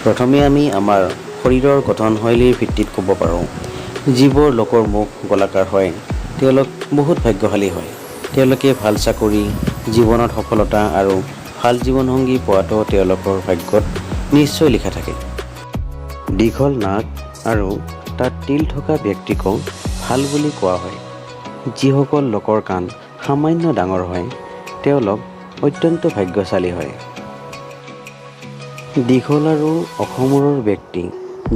প্ৰথমে আমি আমাৰ শৰীৰৰ গঠনশৈলীৰ ভিত্তিত ক'ব পাৰোঁ। যিবোৰ লোকৰ মুখ গোলাকাৰ হয়, তেওঁলোক বহুত ভাগ্যশালী হয়। তেওঁলোকে ভাল চাকৰি, জীৱনত সফলতা আৰু ভাল জীৱনসংগী পোৱাটো তেওঁলোকৰ ভাগ্যত নিশ্চয় লিখা থাকে। দীঘল নাক আৰু তাত তিল থকা ব্যক্তিকো ভাল বুলি কোৱা হয়। যিসকল লোকৰ কাণ সামান্য ডাঙৰ হয়, তেওঁলোক অত্যন্ত ভাগ্যশালী হয়। দীঘল আৰু ওখ মূৰৰ ব্যক্তি,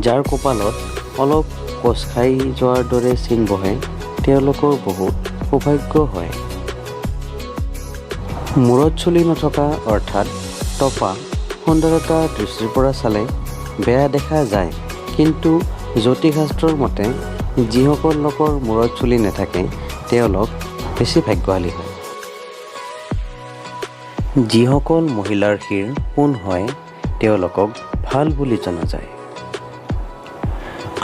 যাৰ কপালত অলপ কোঁচ খাই যোৱাৰ দৰে চিন বহে, তেওঁলোকৰ বহুত সৌভাগ্য হয়। মূৰত চুলি নথকা অৰ্থাৎ তপা সুন্দৰতাৰ দৃষ্টিৰ পৰা চালে বেয়া দেখা যায়, কিন্তু জ্যোতিষশাস্ত্ৰৰ মতে যিসকল লোকৰ মূৰত চুলি নাথাকে, তেওঁলোক বেছি ভাগ্যশালী হয়। যিসকল মহিলাৰ শিৰ পোন হয়, তেওঁলোকক ভাল বুলি জনা যায়।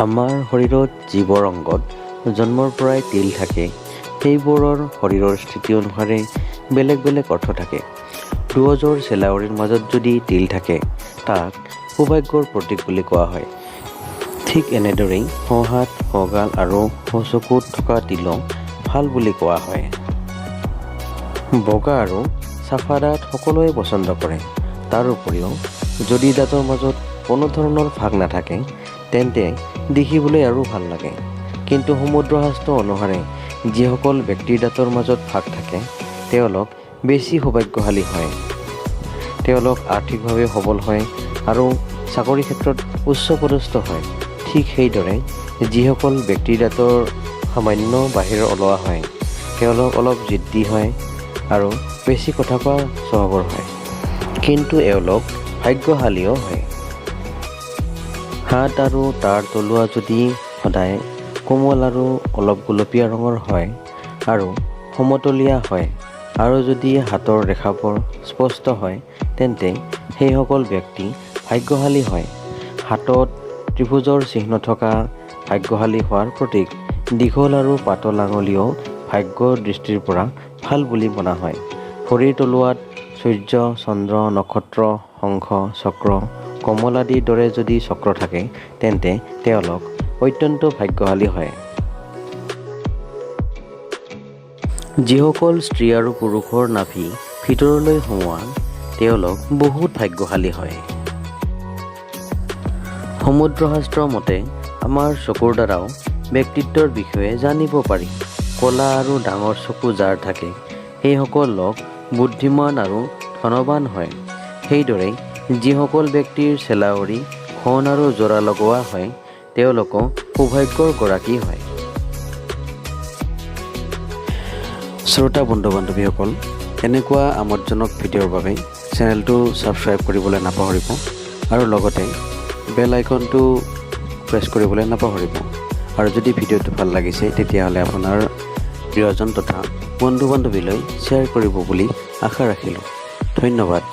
আমাৰ শৰীৰত যিবোৰ অংগত জন্মৰ পৰাই তিল থাকে, সেইবোৰৰ শৰীৰৰ স্থিতি অনুসাৰে বেলেগ বেলেগ অৰ্থ থাকে। দুয়োযোৰ চেলাউৰিৰ মাজত যদি তিল থাকে, তাক সৌভাগ্যৰ প্ৰতীক বুলি কোৱা হয়। ঠিক এনেদৰেই সোঁহাত, সোঁগাল আৰু সোঁচকুত থকা তিলো ভাল বুলি কোৱা হয়। বগা আৰু চাফা দাঁত সকলোৱে পচন্দ কৰে। তাৰ উপৰিও যদি দাঁতৰ মাজত কোনো ধৰণৰ ফাঁক নাথাকে, তেন্তে দেখিবলৈ আৰু ভাল লাগে। কিন্তু সমুদ্ৰশাস্ত্ৰ অনুসাৰে যিসকল ব্যক্তিৰ দাঁতৰ মাজত ফাঁক থাকে, তেওঁলোক বেছি সৌভাগ্যশালী হয়। তেওঁলোক আৰ্থিকভাৱে সবল হয় আৰু চাকৰি ক্ষেত্ৰত উচ্চ পদস্থ হয়। ঠিক সেইদৰে যিসকল ব্যক্তিৰ দাঁতৰ সামান্য বাহিৰ ওলোৱা হয়, তেওঁলোক অলপ জিদ্দি হয় আৰু বেছি কথা কোৱা স্বভাৱৰ হয়, কিন্তু এওঁলোক ভাগ্যশালীও হয়। হাত আৰু তাৰ তলুৱা যদি সদায় কোমল আৰু অলপ গুলপীয়া ৰঙৰ হয় আৰু সমতলীয়া হয় আৰু যদি হাতৰ ৰেখাবোৰ স্পষ্ট হয়, তেন্তে সেইসকল ব্যক্তি ভাগ্যশালী হয়। হাতত ত্ৰিভুজৰ চিহ্ন থকা ভাগ্যশালী হোৱাৰ প্ৰতীক। দীঘল আৰু পাতল আঙুলিও ভাগ্যৰ দৃষ্টিৰ পৰা ভাল বুলি মনা হয়। ভৰিৰ তলুৱাত সূৰ্য, চন্দ্ৰ, নক্ষত্ৰ, শংখ, চক্ৰ, কমল আদিৰ দৰে যদি চক্ৰ থাকে, তেন্তে তেওঁলোক অত্যন্ত ভাগ্যশালী হয়। যিসকল স্ত্ৰী আৰু পুৰুষৰ নাভি ভিতৰলৈ সোমোৱা, তেওঁলোক বহুত ভাগ্যশালী হয়। সমুদ্ৰশাস্ত্ৰ মতে আমাৰ চকুৰ দ্বাৰাও ব্যক্তিত্বৰ বিষয়ে জানিব পাৰি। ক'লা আৰু ডাঙৰ চকু যাৰ থাকে, সেইসকল লোক বুদ্ধিমান আৰু ধনৱান হয়। সেইদৰে যিসকল ব্যক্তিৰ চেলাউৰি ঘন আৰু যোৰা লগোৱা হয়, তেওঁলোকো সৌভাগ্যৰ গৰাকী হয়। শ্ৰোতা বন্ধু বান্ধৱীসকল, এনেকুৱা আমোদজনক ভিডিঅ'ৰ বাবে চেনেলটো ছাবস্ক্ৰাইব কৰিবলৈ নাপাহৰিব আৰু লগতে বেল আইকনটো প্ৰেছ কৰিবলৈ নাপাহৰিব। আৰু যদি ভিডিঅ'টো ভাল লাগিছে, তেতিয়াহ'লে আপোনাৰ প্ৰিয়জন তথা বন্ধু বান্ধৱীলৈ শ্বেয়াৰ কৰিব বুলি আশা ৰাখিলোঁ। ধন্যবাদ।